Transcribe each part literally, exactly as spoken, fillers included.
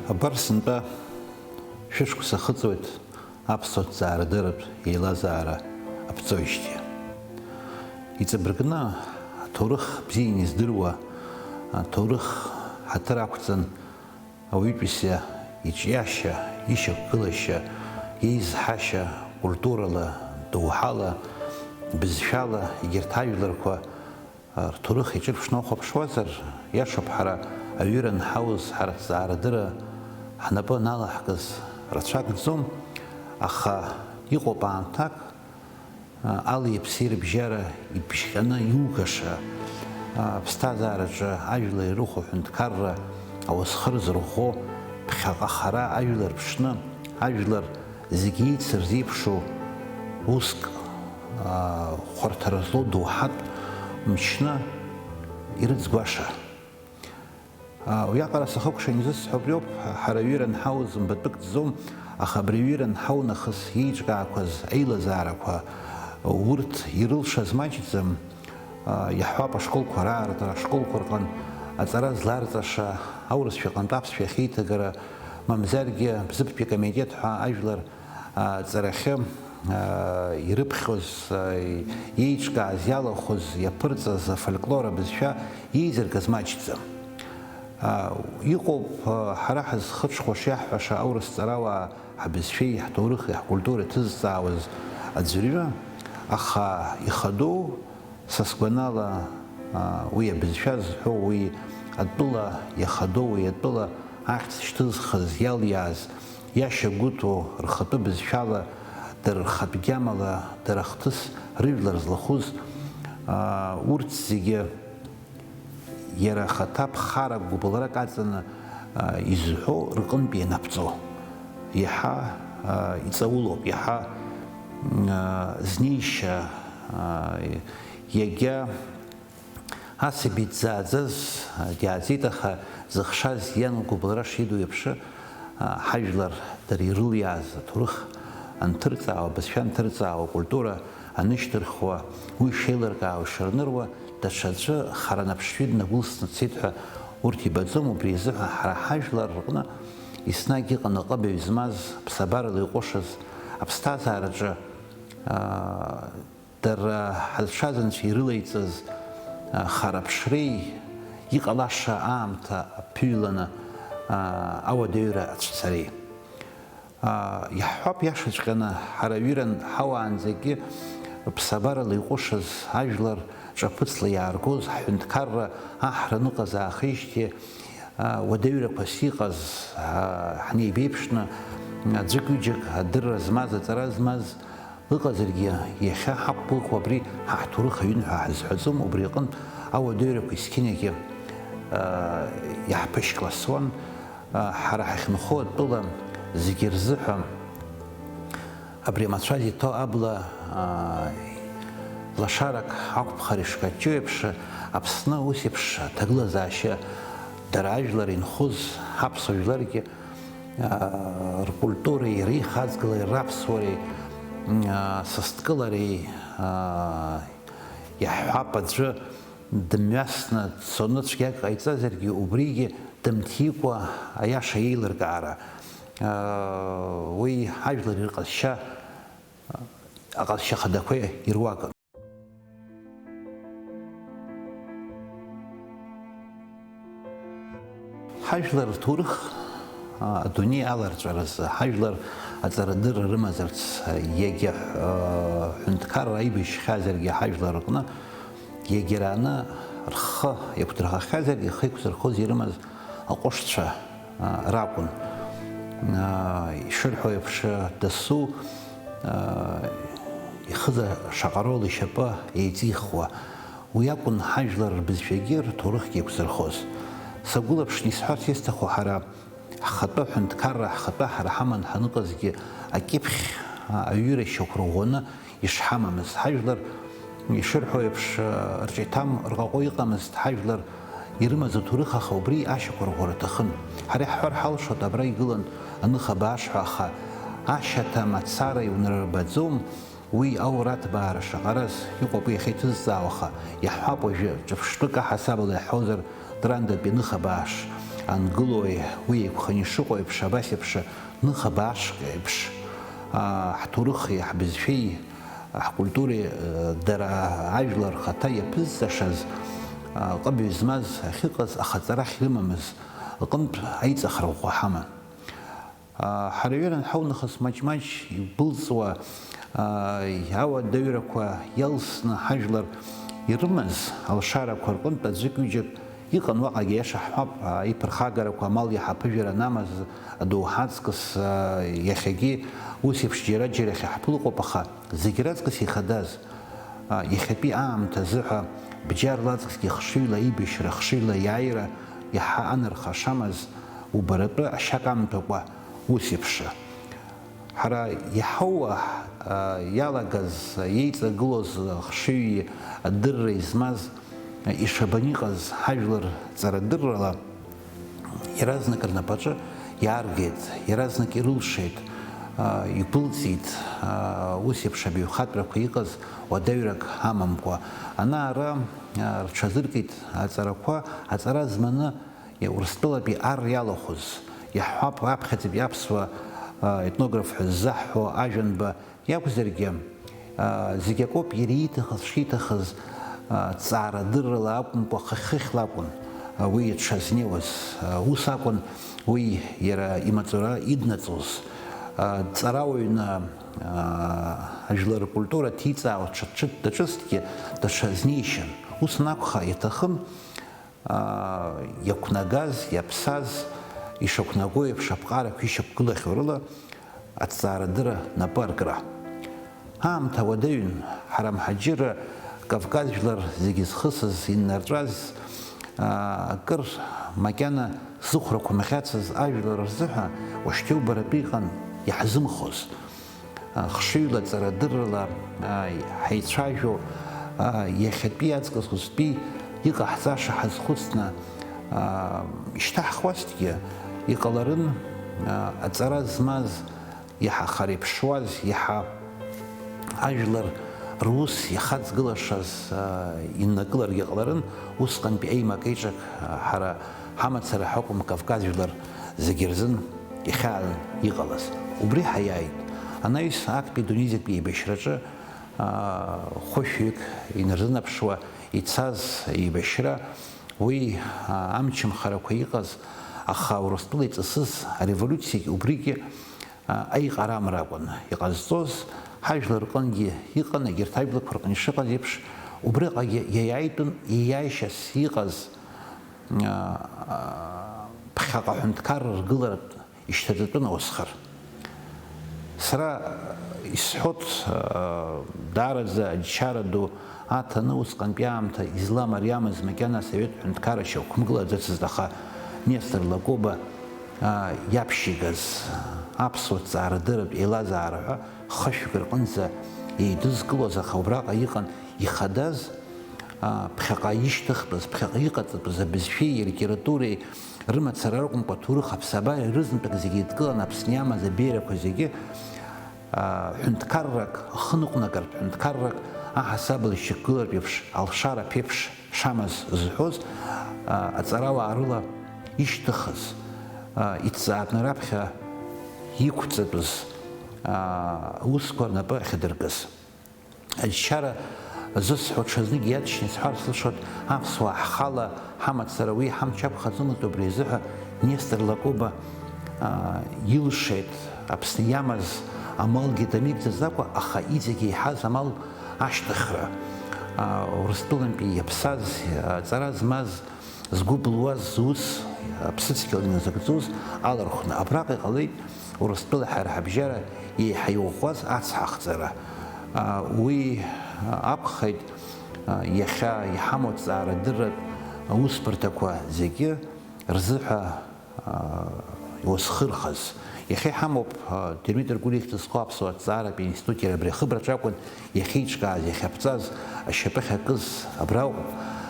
Абар сынтәа шәышықәса ахыҵуеит аԥсуа ҭҵаарадырратә еилазаара аԥҵоижьҭеи. Иҵабыргны аҭоурых бзианы издыруа, аҭоурых ҳаҭыр ақәҵан, ауаҩытәыҩса иҿиашьа, ишьақәгылашьа, иеизҳашьа, культурала, доуҳала, бызшәала егьырҭ ажәларқәа рҭоурых иҿырԥшны ухәаԥшуазар, иашоуп, ҳара аҩыра анҳауз, ҳара ҭҵаарадырра ҳнапы аналаҳкыз рацәакӡом, аха иҟоуп аамҭак, али-ԥси рыбжьара ибжьҟьаны иугаша, аԥсҭазаараҿы ажәлар ирыхәо аҳәынҭқарра ауасхыр зырӷәӷәо, ԥхьаҟа хара ажәлар ԥшны, ажәлар зегьы еицырзеиԥшу уск, аа, хәарҭара злоу доуҳатә мчны ирыӡгәаша. Аа, уиаҟара сахыкәшан изысҳәо убриоуп, ҳара аҩыра анҳауз мбатәык ӡӡом, аха абри аҩыра анҳау нахыс иеиҿкаақәаз аилазаарақәа, урҭ ирылшаз маҷӡам, аа, иаҳҳәап, ашколқәа раартра, ашколқәа рҟын аҵара зларҵаша, аурысшәа аҟынтә аԥсшәа ахьеиҭагара, мамзаргьы Бзыԥтәи акомитет ҳәа ажәлар аҵарахьы, аа, ирыԥхьоз, аа, иеиҿкааз, иалахәыз, иаԥырҵаз афольклор абызшәа иеизыргаз маҷӡам. Аа, иҟоуп, аа, ҳара ҳазхыҽхәа шиаҳҳәаша аурыс ҵарауаа ҳбызшәеи ҳҭоурыхи ҳкультуреи ҭызҵаауаз аӡәырҩы, аха ихадоу, са сгәанала, а, уи абызшәа зҳәо, уи атәыла иахадоу, уи атәыла ахьӡ шьҭызхыз, иалиааз, иашьа гәыҭоу, рхатәы бызшәала, дара рхатә гьамала, дара ахҭыс рыжәлар злахәыз, а, урҭ зегьы иара ахаҭа ԥхарак, гәыбылрак аҵаны, а, изҳәо рҟынтә ианаԥҵо, иаҳа, а, иҵаулоуп, иаҳа, а, знеишьа, а, иагьа асаби дӡааӡаз, а, диааӡеит, аха зыхшаз иан лгәыбылра шиду еиԥш, а, ҳажәлар дара ирылиааз аҭоурых анҭырҵаауа, абызшәа анҭырҵаауа, акультура анышьҭырхуа, уи шеилыркаауа, ишырныруа, даҽаӡәы хара наԥшҩы днагәылсны дцеит ҳәа урҭ ибаӡом, убри азыҳәа ҳара ҳажәлар рҟны еснагь иҟан аҟыбаҩ змаз, ԥсабарала иҟәышыз, аԥсҭазаараҿы, аа, дара ҳазшаз анцәа ирылаиҵаз, аа, хара ԥшреи, иҟалаша аамҭа аԥыҩланы, аа, ауадаҩра ацәцареи. Аа, иаҳҳәап, иашаҵәҟьаны, ҳара аҩыра ҳауаанӡагьы ԥсабарала иҟәышыз, ажәлар ҿаԥыцла иааргоз, ҳҳәынҭқарра аҳра ныҟаз аахижьҭеи, аа, уадаҩрақәас иҟаз, аа, ҳнеибеиԥшны, аӡәык-ҩыџьак адырра змаз, аҵара змаз ыҟазаргьы, иахьа ҳақәгәыӷуа абри ҳа ҳҭоурых аҩын ҳәа ҳазҳәаӡом, убри аҟынтә ауадаҩрақәа есқьынагьы, аа, иаҳԥышькласуан. Ҳара ҳахьынхо атәыла зегьы рзыҳәа абри амацәаз иҭоу абла, аа, лашарак ақәԥхара ишкаҷҷо еиԥш, Аԥсны ус еиԥш аҭагылазаашьа дара ажәлар инхоз ҳаԥсуа жәларгьы, аа, ркультуреи, реихаҵгылареи, раԥсуареи, аа, сасдкылареи, аа, иаҳҳәап, аӡәы дымҩасны дцоны цәгьак ҟаиҵазаргьы, убригьы дымҭикәа аиаша еилыркаара, уи ҳажәлар ирҟазшьа, аҟазшьа хадақәа ируакын. Ҳажәлар рҭоурых, а, адунеи аларҵәаразы, ҳажәлар аҵарадырра рымазарц, а, иагьа, а, ҳәынҭқарра аибашьхьазаргьы ҳажәлар рҟны, иагьараны рхы иақәдырӷахьазаргьы, рхы иқәзырхоз ирымаз аҟәышцәа, а, ракәын. А, ишырҳәо еиԥш, дасу, а, ихыза шаҟароу лышьапы еиҵихуа, уи акәын ҳажәлар рбызшәагьы рҭоурыхгьы еиқәзырхоз. Сагәылаԥшны исҳәарц исҭаху, ҳара ҳхатәы ҳәынҭқарра, ҳхатәы ҳара ҳаман ҳаныҟазгьы, акьыԥхь, а, аҩыра шьақәырӷәӷәаны ишҳамамыз, ҳажәлар ишырҳәо еиԥш, а, рҿы иҭам рҟаҟо иҟамызт, ҳажәлар ирымаз аҭоурых, аха убри ашьақәырӷәӷәара аҭахын. Ҳара иаҳҳәар ҳалшоит, абра игылан аныха бааш ҳәа, аха ашьаҭа мацара иунарырбаӡом. Уи аура аҭбаара шаҟараз иҟоуп уи иахьа иҭызҵаауа, аха иаҳҳәап уажәы, ҿырԥштәык аҳасабала иаҳҳәозар, Трандатәи аныха бааш. ангылои, уи еиқәханы ишыҟоу еиԥш, абас еиԥш ныха баашк еиԥш, аа, ҳҭоурыхи ҳбызшәеи, ҳкультуреи, дара ажәлар рхаҭа иаԥызҵашаз, аа, ҟыбаҩ змаз ахьыҟаз, аха ҵарахь ирымамыз рҟынтә аиҵахара ӷәӷәа ҳаман. Ҳара ҩыра анҳау нахыс маҷ-маҷ игәылҵуа, ауадаҩрақәа иалсны ҳажәлар ирымаз алшарақәа рҟынтә аӡәык-ҩыџьак иҟан уаҟагьы, иаша ҳҳәап, иԥырхагарақәа амал иаҳа аԥыжәара анамаз адоуҳа аҵкыс, иахьагьы ус еиԥш џьара-џьара иахьаҳԥылҟоуп, аха зегь раҵкыс ихадаз, иахьатәи аамҭа азыҳәа бџьарла аҵкысгьы хшыҩла аибашьра, хшыҩла аиааира иаҳа анарха шамаз, убаратәы ашьа камҭәакәа ус еиԥш. Ҳара иҳауа, а, иалагаз, еиҵагылоз хшыҩи адырреи змаз, а, ишабан иҟаз ҳажәлар ҵарадыррала иаразнак рнапаҿы иааргеит, иаразнак ирылшеит, а, игәылҵит, а, ус еиԥш абаҩхатәрақәа иҟаз уадаҩрак амамкәа. Ана-ара, а, рҽазыркит аҵарақәа, аҵара зманы, Урыстәылатәи ар иалахәыз, иаҳҳәап, аԥхьаӡатәи аԥсуа, а, етнограф ҳәа ззаҳҳәо Ажәанба иакәзаргьы, а, зегь акоуп, иара ииҭахыз, шиҭахыз, а, ҵаарадыррала акәымкәа, хыхь-хыхьла акәын, а, уи дшазнеиуаз. А, ус акәын уи иара имаҵура иднаҵоз. А, дҵарауаҩны, а, ажәлар ркультура ҭиҵаауа ҽа-, ҽа-, даҿызҭгьы, даҽазнеишьан. Ус анакәха, иаҭахын, аа, иақәнагаз, иаԥсаз, ишақәнаго еиԥш аԥҟарақәа ишьақәгылахьоу рыла аҭҵаарадырра напы аркра. Аамҭа уадаҩын, ҳара амҳаџьырра Кавказ жәлар зегьы зхысыз, иннарҵәаз, аа, акыр макьана зыхәрақәа мӷьацыз ажәлар рзыҳәа уашьҭеи убаратәы иҟан иаҳзымхоз. Хшыҩла, ҵарадыррала, ааи, ҳаицәажәо, ааи, иахьатәи аҵкыс узтәи иҟаҳҵаша ҳазхәыцны, аа, ишьҭаҳхуазҭгьы, иҟаларын, аа, аҵара змаз, иаҳа хара иԥшуаз, иаҳа ажәлар рус иахаҵгылашаз, аа, иннакыларгьы ҟаларын, усҟантәи еимак-еиҿак, аа, ҳара ҳамацара ҳакәым, Кавказ жәлар зегьы рзын ихьаан иҟалаз. Убри ҳаиааит. Анаҩс актәи дунеизатәи еибашьраҿы, аа, хәышәҩык инарзынаԥшуа ицаз еибашьра, уи, аа, амчымхарақәа иҟаз, аха Урыстәыла иҵысыз ареволиуциагь убригьы, аа, аиҟара амра акәын иҟазҵоз, ҳажәлар рҟынгьы иҟан, егьырҭ ажәлақәа рҟны ишыҟаз еиԥш, убриаҟагьы иаиааитәын ииааишьас иҟаз, аа, ԥхьаҟа аҳәынҭқарра ргыларатә ишьҭаҵатәын аусхар. Сара исҳәоит, аа, даараӡа аџьшьара ду аҭаны, усҟантәи аамҭа изламариамыз макьана асовет ҳәынҭқарра шьақәымгылаӡацызт, аха Нестор Лакоба, аа, иаԥшьигаз аԥсуа ҭҵаарадырратә еилазаара ҳәа хышәҩык рҟынӡа еидызкылоз, аха убраҟа иҟан ихадаз, аа, ԥхьаҟа ишьҭыхтәыз, ԥхьаҟа иҟаҵатәыз абызшәеи алитературеи рымацара ракәымкәа, аҭоурых аԥсабареи рызынтәык зегьы еидкыланы Аԥсны иамаз абеиарақәа зегьы, аа, ҳәынҭқаррак, ахы ныҟәнагартә ҳәынҭқаррак, аҳасабала ишьақәгылартә еиԥш, алшара ԥеиԥш шамаз зҳәоз, аа, аҵарауаа рыла ишьҭыхыз, аа, иҭҵаатәны раԥхьа иқәҵатәыз, аа, аусқәа рнапы ахьадыркыз. Аџьшьара зысҳәо ҽазнык иаҵшьны исҳәар сылшоит, аԥсуаа ҳхала ҳамацара уи ҳамч ақәхаӡомызт, убри азыҳәа Нестор Лакоба, аа, илшеит Аԥсны иамаз амалгьы дамеигӡаӡакәа, аха иҵегь еиҳаз амал ашьҭыхра. Аа, Урыстәылантәи иаԥсаз, аҵара змаз, згәы былуаз зус, аԥсыцқьала иназыгӡоз алархәны абраҟа иҟалеит Урыстәыла ҳара ҳабжьара еиҳа иӷәӷәаз ацҳа ахҵара. Уи акәхеит иахьа иҳамоу аҭҵаарадырратә аусбарҭақәа зегьы рзыҳәа иуасхырхаз. Иахьа иҳамоуп Дырмит Аргәлиа ихьӡ зху аԥсуа аҭҵааратә институт, иара абри ахыбраҿы акәын иахьеиҿкааз, иахьаԥҵаз, ашьапы ахьакыз абра ауп.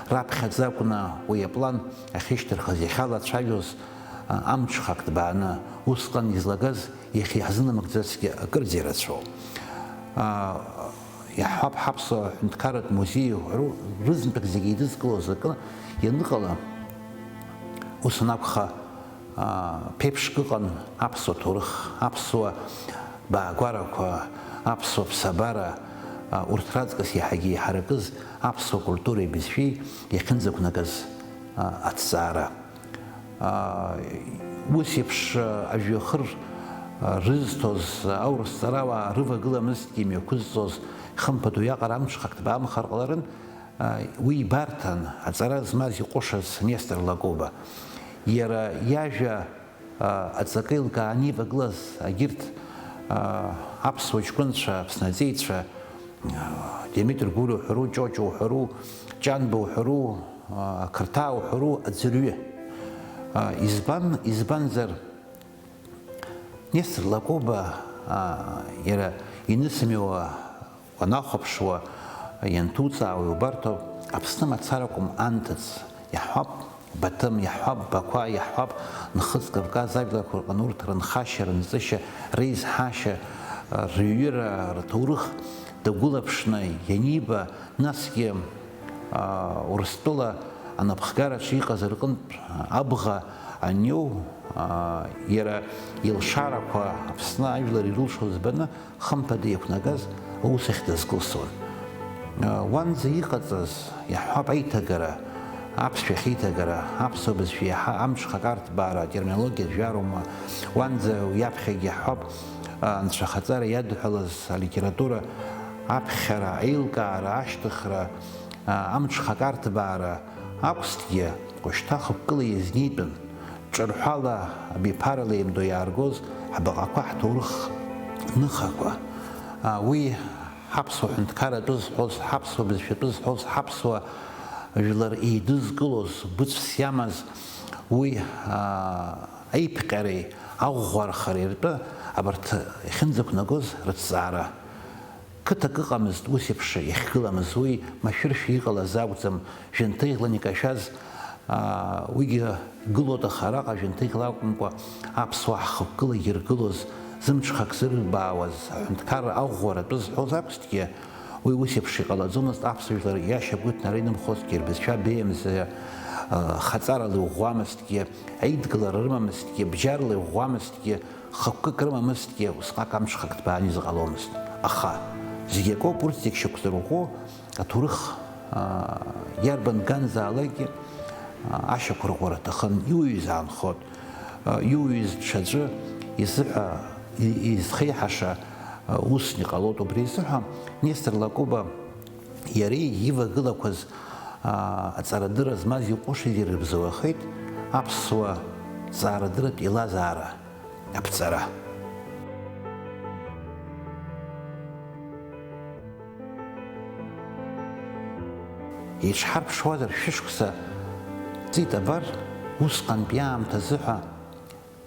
Раԥхьаӡа акәны уи аплан ахьышьҭырхыз, иахьалацәажәоз, амҽхак ҭбааны, усҟан излагаз иахьа иаҳзынамыгӡацгьы акырӡа ирацәоуп. Иаҳҳәап, ҳаԥсуа ҳәынҭқарратә музеи ру-, рызынтәык зегьы еидызкылоз акы ианыҟала, ус анакәха, Ԥеиԥшк ыҟан аԥсуа ҭоурых, аԥсуа баагәарақәа, аԥсуа ԥсабара, урҭ раҵкыс иаҳагьы иҳаракыз аԥсуа культуреи бызшәеи иахьынӡақәнагаз аҭҵаара. Ус еиԥш ажәҩахыр рызҭоз, аурыс ҵарауаа рывагыламызҭгьы имҩақәызҵоз, хымԥада уиаҟара амҽхак ҭбаамхар ҟаларын, уи ибарҭан аҵара змаз иҟәышыз Нестор Лакоба. Иара иажәа аҵакы еилкааны ивагылаз агьырҭ аԥсуа ҷкәынцәа, аԥснаҵеицәа, Димитр Гәыри уҳәару, Ҷоҷо уҳәару, Ҷанба уҳәару, Қырҭаа уҳәару аӡәырҩы. Избан, избанзар, Нестор Лакоба, иара инысымҩуа уанахәаԥшуа, ианҭуҵаауа иубарҭоуп, Аԥсны мацаракәым анҭыҵ, иаҳҳәап, Баҭым, иаҳҳәап, Бақәа, иаҳҳәап, Нхыҵ Кавказ ажәларқәа рҟны урҭ рынхашьа, рынҵышьа, реизҳашьа, рыҩыра, рҭоурых дагәылаԥшны ианиба, насгьы Урыстәыла анапхгараҿы иҟаз рҟынтә абӷа аниоу, иара илшарақәа Аԥсны ажәлар ирылшоз збаны, хымԥада иақәнагаз аус ахь дазкылсуан. Уанӡа иҟаҵаз, иаҳҳәап, аиҭагара, аԥсшәахь аиҭагара, аԥсуа бызшәа иаҳа амҽхак арҭбаара, атерминологиа жәарума, уанӡа уи аԥхьагьы иаҳҳәап, анцәахаҵара иадҳәалаз алитература аԥхьара, аилкаара, ашьҭыхра, амҽхак арҭбаара акәзҭгьы, уажәшьҭа хықәкыла иазнеитәын, ҿырҳәала, абиԥарала еимдо иааргоз ҳбаҟақәа, ҳҭоурых ныхақәа. Уи ҳаԥсуа ҳәынҭқарра атәы зҳәоз, ҳаԥсуа бызшәа атәы зҳәоз, ҳаԥсуа жәлар еидызкылоз, быцәс иамаз, уи аиԥҟьареи аӷәӷәархареи ртәы абарҭ иахьынӡақәнагоз рыҭҵаара. Қыҭак ыҟамызт ус еиԥш иахьгыламыз, уи машәыршәа иҟалаз акәӡам, жәынҭыӷьлан икашәаз, аа, уигьы гылоит, аха араҟа жәынҭыӷьла акәымкәа, аԥсуаа ҳхықәкылагьы иргылоз, зымҽхак зырбаауаз, аҳәынҭқарра аӷәӷәара атәы зҳәоз акәзҭгьы, уи ус еиԥш иҟалаӡомызт, аԥсуа жәлар иашьа гәыҭнара инымхозҭгьы, рбызшәа беиамза, аа, хаҵарала иӷәӷәамызҭгьы, аидгылара рымамызҭгьы, бџьарла иӷәӷәамызҭгьы, хықәкык рымамызҭгьы, усҟак амҽхак ҭбааны изыҟаломызт. Аха, зегь акоуп, урҭ зегь шьақәзырӷәӷәо аҭоурых, аа, иарбан ганзаалакгьы, аа, ашьақәырӷәӷәара аҭахын, иуҩыз аанхот, аа, иуҩыз ҽаӡәы изыҳәа, и-, изхеиҳаша, аа, усны иҟалоит. Убри азыҳәа Нестор Лакоба иареи ивагылақәаз, аа, аҵарадырра змаз иҟәышыз ирыбзоурахеит аԥсуа ҵаарадырратә еилазаара аԥҵара. Иҽҳарԥшуазар шәышықәса ҵит абар, усҟантәи аамҭазы ҳәа,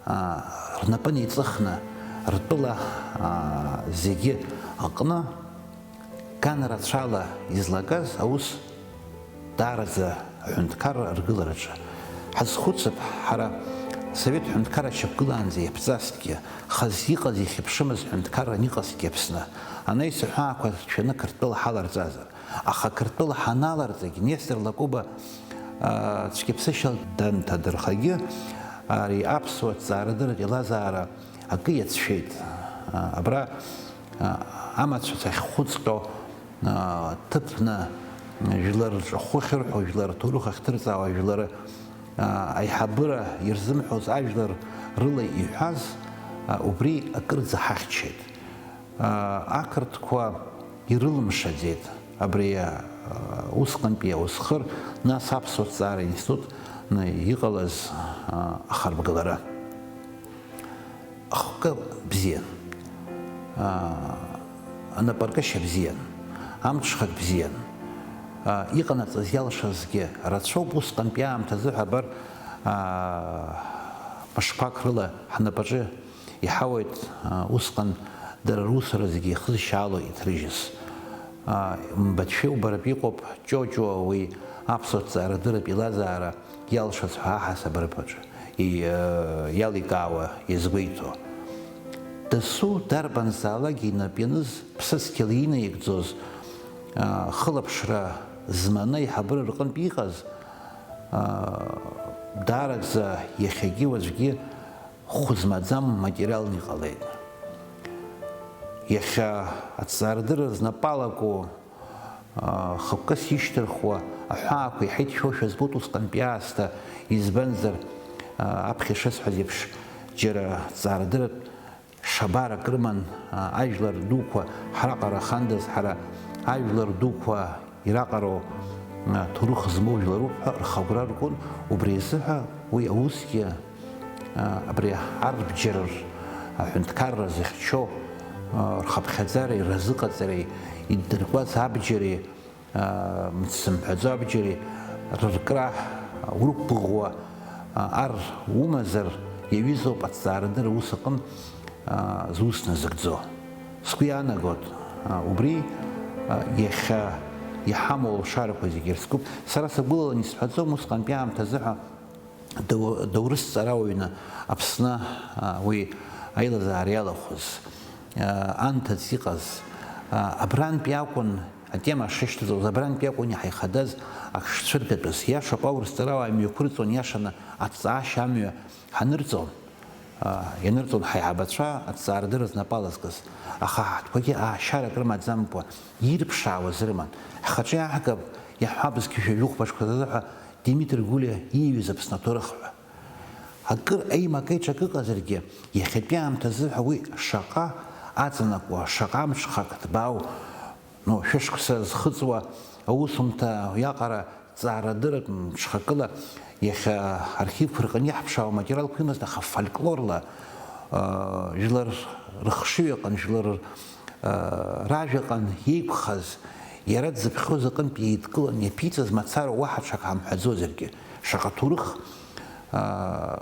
аа, рнапы неиҵыхны, ртәыла, аа, зегьы аҟны, ганрацәала излагаз аус даараӡа аҳәынҭқарра аргылараҿы. Ҳазхәыцып, ҳара Совет ҳәынҭқарра шьақәгылаанӡа иаԥҵазҭгьы, хаз иҟаз ихьыԥшымыз ҳәынҭқарран иҟазҭгьы Аԥсны, анаҩс аҳәаақәа ҭшәаны Қырҭтәыла ҳаларҵазар. Аха Қырҭтәыла ҳаналарҵагь, Нестор Лакоба, аа, цәгьаԥсышьала данҭадырхагьы, ари аԥсуа ҭҵаарадырратә еилазаара акы иацәшәеит. Абра, аа, амацәыс ахьхәыҵҟьо, аа, ҭыԥны, жәлар рҿахәы ахьырҳәо, жәлар рҭоурых ахьҭырҵаауа, жәлар, аа, аиҳабыра ирзымҳәоз ажәлар рыла иҳәаз, аа, убри акырӡа ҳахьчеит. Аа, ақырҭқәа ирылымшаӡеит абри, аа, усҟантәи аусхыр, нас аԥсуа ҭҵаара институтны иҟалаз, аа, ахарбгалара. Ахкы бзиан, аа, анапаркышьа бзиан, амҽхак бзиан, аа, иҟанаҵаз иалшазгьы рацәоуп, усҟантәи аамҭазы ҳәа абар, аа, мышқәак рыла ҳнапаҿы иҳауеит, аа, усҟан дара русура зегьы ихызшьаало иҭрыжьыз. Аа, мбатәшәеи убаратәи иҟоуп Ҷоҷуа уи аԥсуа ҭҵаарадырратә еилазаара иалшаз ҳәа аҳасаб рыԥаҿы и-, иаликаауа иазгәеиҭо. Дасу дарбанзаалак инап ианыз, ԥсыцқьала инаигӡоз, аа, хылаԥшра зманы аиҳабыра рҟынтә иҟаз, аа, Даараӡа иахьагьы уаҵәгьы хә змаӡам материалны иҟалеит. Иахьа аҭҵаарадырра знапы алаку, а, хықәкыс ишьҭырхуа аҳәаақәа иҳаиҭшәоушәа збоит усҟантәи аасҭа, избанзар, а, аԥхьа ишысҳәаз еиԥш, џьара ҭҵаарадырратә шабарак рыман, а, ажәлар дуқәа ҳраҟара ахандаз, ҳара ажәлар дуқәа ираҟароу, а, ҭоурых змоу жәларуп ҳәа рхы агәра ргон, убри азыҳәа уи аусгьы, а, абри арбџьарыр аҳәынҭқарра зыхьчо, а, рхыԥхьаӡареи разыҟаҵареи иддыркуаз абџьари, мыц зымҳәаӡо абџьари рыркра урықәгәыӷуа ар умазар, иаҩызоуп аҭҵаарадырра ус аҟын зус назыгӡо. Сгәы иаанагоит, убри иахьа иҳамоу алшарақәа зегьы ирызкуп. Сара сагәылалан исҳәаӡом, усҟантәи аамҭазы ҳәа Дау-, даурыс ҵарауаҩны Аԥсны, а, уи аилазаара иалахәыз, а, анҭыҵ иҟаз, а, абрантәи акәын, атема шышьҭыҵуаз, абрантәи акәын иҳаихадаз ак шцәыргатәыз. Иашоуп, аурыс ҵарауаа имҩақәырҵон, иашаны аҭҵаашьа амҩа ҳанырҵон, а, ианырҵон ҳаиҳабацәа аҭҵаарадырра знапы алазкыз. Аха ҳтәқәагьы аашьарак рымаӡамкәа, ирԥшаауаз рыман. Ҳхаҿы иааҳгап, иаҳҳәап, зқьи жәаҩык хәбаҽқәа рзы ҳәа Димитр Гулиа ииҩыз Аԥсны аҭоурых ҳәа. Акыр аимак-аиҿак ыҟазаргьы, иахьатәи аамҭазы ҳәа уи шаҟа аҵанакуа, шаҟа амҽхак ҭбаау, ну, шәышықәса зхыҵуа аусумҭа иаҟара ҵаарадырратә мҽхакыла иахьа архивқәа рҟны иаҳԥшаауа аматериалқәа имазт, аха фольклорла, аа, жәлар рыхшыҩ аҟны, жәлар, аа, ражәа аҟны иеиқәхаз, иара дзыԥхьоз аҟынтә еидкыланы иаԥиҵаз мацара уаҳа ҽак ҳамҳәаӡозаргьы, шаҟа ҭоурых, аа,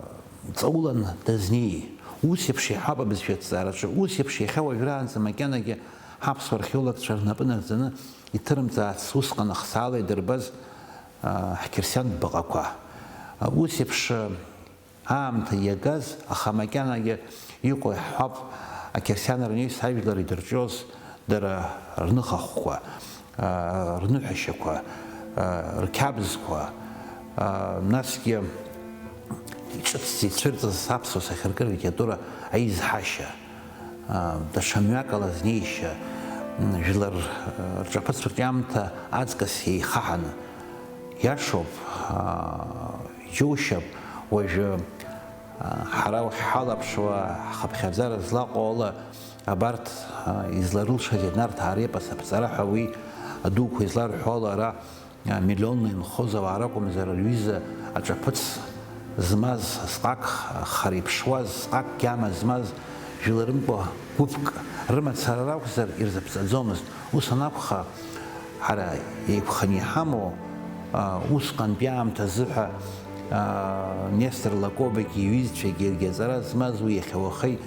ҵаулан дазнеи? Ус еиԥш иаҳауп абызшәа аҭҵаараҿы, ус еиԥш иахьа уажәраанӡа макьанагьы ҳаԥсуа археологцәа рнапы нагӡаны иҭырымҵаац усҟан ахсаала идырбаз, аа, ҳқьырсиантә баҟақәа. Ус еиԥш, аамҭа иагаз, аха макьанагьы иҟоу иаҳҳәап, ақьырсианра анаҩс ажәлар идырҿиоз дара рныхахәқәа, аа, рныҳәашьақәа, аа, рқьабзқәа, аа, насгьы ҿыцӡа ицәырҵыз аԥсуа сахьаркыратә литература аизҳашьа, аа, даҽа мҩакала азнеишьа, м, жәлар, аа, рҿаԥыцтә аамҭа аҵкыс еихаҳаны. Иашоуп, аа, иџьоушьап, уажәы, аа, ҳара уахьҳалаԥшуа, ҳхыԥхьаӡара злаҟоу ала абарҭ, аа, изларылшаз ианарҭаа репос аԥҵара ҳәа уи адуқәа изларҳәо ала ара, аа, миллионла инхоз ауаа ракәымзар, рҩыза аҿаԥыц змаз, сҟак хара иԥшуаз, сҟак гьама змаз, жәларымкәа гәыԥк рымацара ракәзар, ирзаԥҵаӡомызт. Ус анакәха, ҳара еиқәханы иҳамоу, а, усҟантәи аамҭазы ҳәа, а, Нестор Лакобагьы иҩызцәагьы иаргьы аҵара змаз уи иахьа уахеи,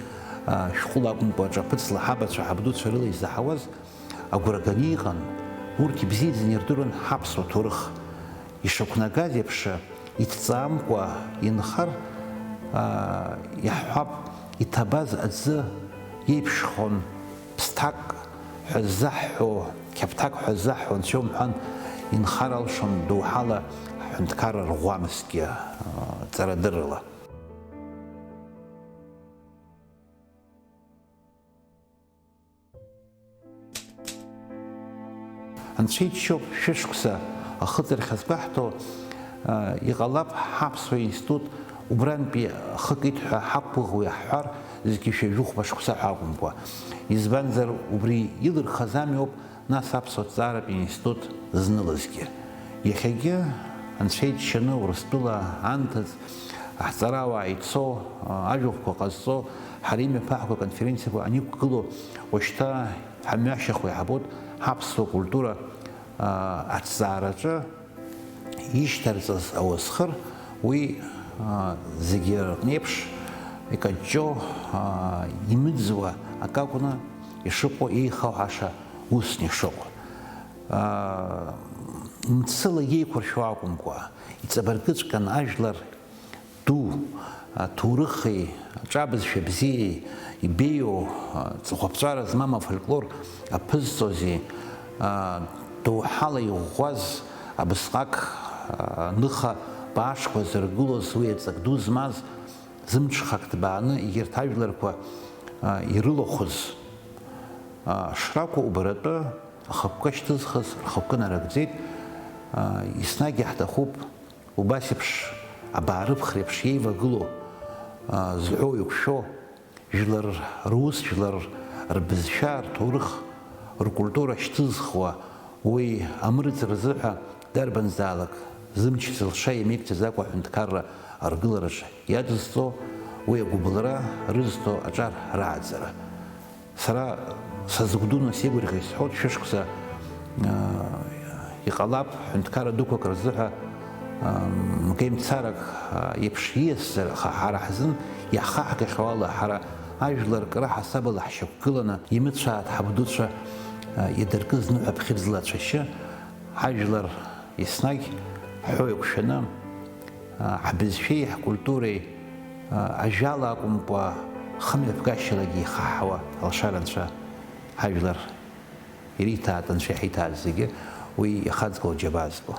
а, шәҟәыла акәымкәа аҿаԥыцла ҳабацәа ҳабдуцәа рыла изаҳауаз агәра ганы иҟан, урҭ ибзиаӡаны ирдыруан ҳаԥсуа ҭоурых. Ишақәнагаз еиԥш, иҭҵаамкәа инхар, аа, иаҳҳәап, иҭабаз аӡы иеиԥшхон, ԥсҭак ҳәа ззаҳҳәо, қьаԥҭак ҳәа ззаҳҳәо анцәа умҳәан, инхар алшон доуҳала ҳҳәынҭқарра рӷәамсгьы, аа, ҵарадыррала. Анцәа иџьшьоуп, шәышықәса ахыҵырхь азгәаҳҭо, а, иҟалап ҳаԥсуа институт убрантәи ахы кит ҳәа ҳақәгәыӷуа иаҳҳәар, зқьи жәаҩык хәба шықәса ҳәа акәымкәа. Избанзар, убри илырхыз амҩоуп нас аԥсуа ҭҵааратә институт знылазгьы. Иахьагьы, Анцәа иџьшьаны, Урыстәыла анҭыҵ, аҳҵарауаа ицо, а, ажәахәқәа ҟазҵо, ҳара имҩаԥаҳго аконференциақәа аниқәгыло, уажәшьҭа ҳамҩашьахо иаҳбоит ҳаԥсуа культура, а, аҭҵаараҿы ишьҭарҵаз ауасхыр, уи, а, зегьы рҟны еиԥш икаҷҷо, а, имыӡуа акы акәны ишыҟоу, еихауҳаша усны ишыҟоу. А, мцыла иеиқәыршәо акәымкәа, иҵабыргыҵәҟьан ажәлар ду, аҭоурыхи, аҿабызшәа бзиеи, ибеиоу, а, ҵыхәаԥҵәара змам афольклор аԥызҵози, а, доуҳала иӷәӷәаз абысҟак, а, ныха Баашқәа зыргылоз уи аҵак ду змаз, зымҽхак ҭбааны егьырҭ ажәларқәа, а, ирылахәыз, а, шракәу убаратәы ахықәкы шьҭызхыз рхықәкы нарыгӡеит. А, еснагь иаҳҭахуп убас еиԥш абаа рыԥхреиԥш еивагылоу, а, зҳәоу иқәшәо, жәлар рус, жәлар рбызшәа, рҭоурых, ркультура шьҭызхуа, уи амырӡ рзыҳәа дарбанзаалак зымч зылша иамеигӡаӡакәа аҳәынҭқарра аргылараҿы иадызҵо, уи агәыбылра рызҭо аҿар рааӡара. Сара сазыгәдуны сеигәырӷьо исҳәоит, шәышықәса, аа, иҟалап, ҳәынҭқарра дуқәак рзыҳәа, аа, мгеимцарак, аа, еиԥш ииасзар, аха ҳара ҳзын иаҳхаҳгахьоу ала, ҳара ажәлар кра ҳасабала ҳшьақәгыланы, имыцәааит ҳабдуцәа, аа, идыркыз ныҳәаԥхьыӡла ацәашьы, ҳажәлар еснагь ҳҳәо еиқәшәаны, аа, ҳбызшәеи ҳкультуреи, аа, ажәала акәымкәа, хымҩаԥгашьалагьы ихаҳауа алшара анцәа ҳажәлар ириҭааит, анцәа иҳиҭааит зегьы, уи ихаҵгылоу џьабаа збо.